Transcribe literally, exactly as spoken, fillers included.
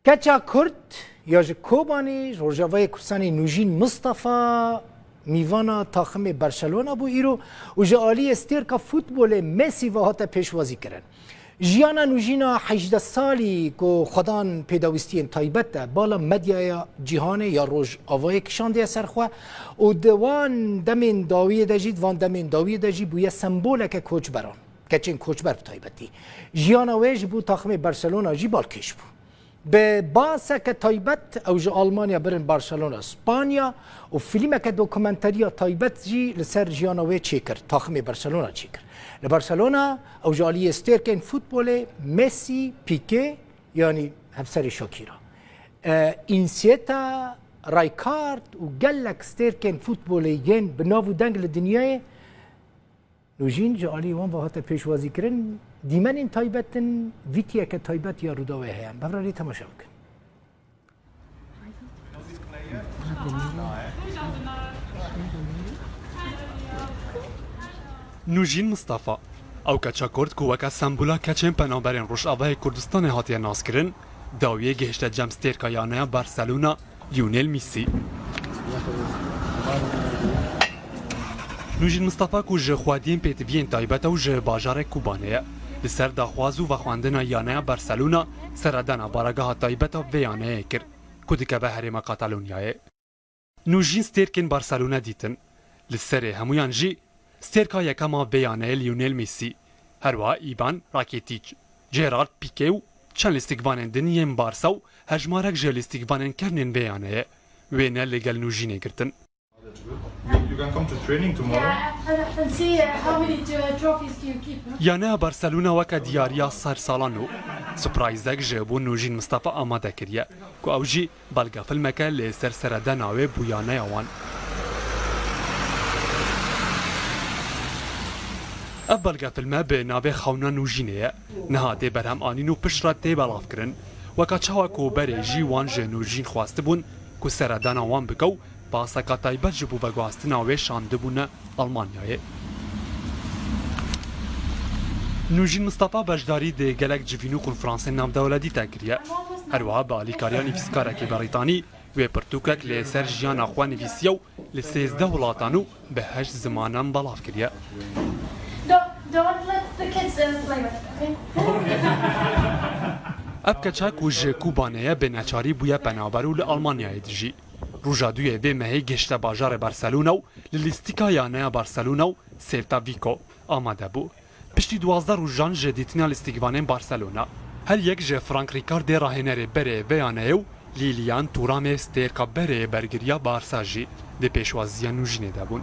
Keça Kurd ya ji Kobanê, ji Rojavayê Kurdistanê, Nûjîn Mistefa mîvana taximê Barcelona bû îro û ji aliyê stêrka futbolê Messi ve hate pêşwazî kirin. Jiyana Nûjîna hejdeh salî ku xwedan pêdawîstiyên taybet e, bala medyaya cîhanê ya Rojavayê kişandiye ser xwe û di wan demên dawiyê de jî, di van demên dawiyê de jî bûye semboleke koçberan, keçên koçber bi taybetî. Jiyana wê ji bo taximê Barcelona jî balkêş bû. Bi baseke taybet ew ji Almanya birin Barcelona, Spanya û fîlmeke dokumenteriya taybet jî li ser jiyana wê çêkir, taximê Barcelona çêkir. Li Barcelona ew ji aliyê stêrkên futbolê Messi, Piqué, yanî hevserê Shakira, e, Iniesta, Rijkaard û gelek stêrkên futbolê yên bi nav û deng li dinyayê Nûjîn ji alî wan ve hate pêşwazîkirin. Dîmenên taybet in, vîtiyeke taybet ya Rûdawê heye. Bevrarî temaşe bikin. Nûjîn Mistefa, ew keça Kurd ku weke sembola keçên penaberên Rojavayê Kurdistanê hatiye naskirin, dawiyê gihişte cem stêrka yaneya Barcelona, Lionel Messi. Nûjîn Mistefa ku ji xwediyên pêtiviyên taybet e û ji bajarê Kobanê ye, li ser daxwaz û vexwendina yaneya Barcelona seredana baregeha taybet a vê yaneyê kir ku dikeve herêma Katalonyayê. Nûjîn stêrkên Barcelona dîtin. Li serê hemûyan jî stêrka yekem a vê yaneyê Lionel Messi, herwiha Ivan Rakitic, Gerard Piqué û çend lîstikvanên din yên Barsa û hejmarek ji lîstikvanên kevnên vê yaneyê wêne li gel Nûjînê girtin. You, you can come to training tomorrow. Yeah, and, and see uh, how many uh, trophies do you keep? Huh? Yaneya Barcelona weke diyariya sersalan û surprizek ji bo Nûjîn Mistefa amade kiriye ku ew jî belgefilmeke li ser seredana wê bû yaneya wan. Ev belgefilme bi navê Xewna Nûjînê ye. Niha tê berhem anîn û piştre tê belavkirin. Weka çawa ku berê jî wan ji Nûjîn xwestibûn ku seredana wan bike û baseka taybet ji bo veguhastina wê şandibûne Almanyayê. Nûjîn Mistefa beşdarî di gelek civîn û konferansên navdewletî de kiriye. Her wiha bi alîkariya nivîskarekî Brîtanî wê pirtûkek li ser jiyana xwe nivîsiye û li sêzdeh welatan û bi heşt zimanan belav kiriye. Don't, don't let the kids uh, play with it, okay? Ev keça ku ji Kobanê ye bi neçarî bûye penaber û li Almanyayê dijî. Roja duyê vê mehê gihişte bajarê Barcelona û li lîstika yaneya Barcelona û Celta Vigo amade bû. Piştî duwazdeh rojan ji dîtina lîstikvanên Barcelona, her yek ji Frank Rijkaardê rahênerê berê vê yaneyê û Lilian Thuramê stêrka berê bergiriya Barsa jî di pêşwaziya Nûjînê de bûn.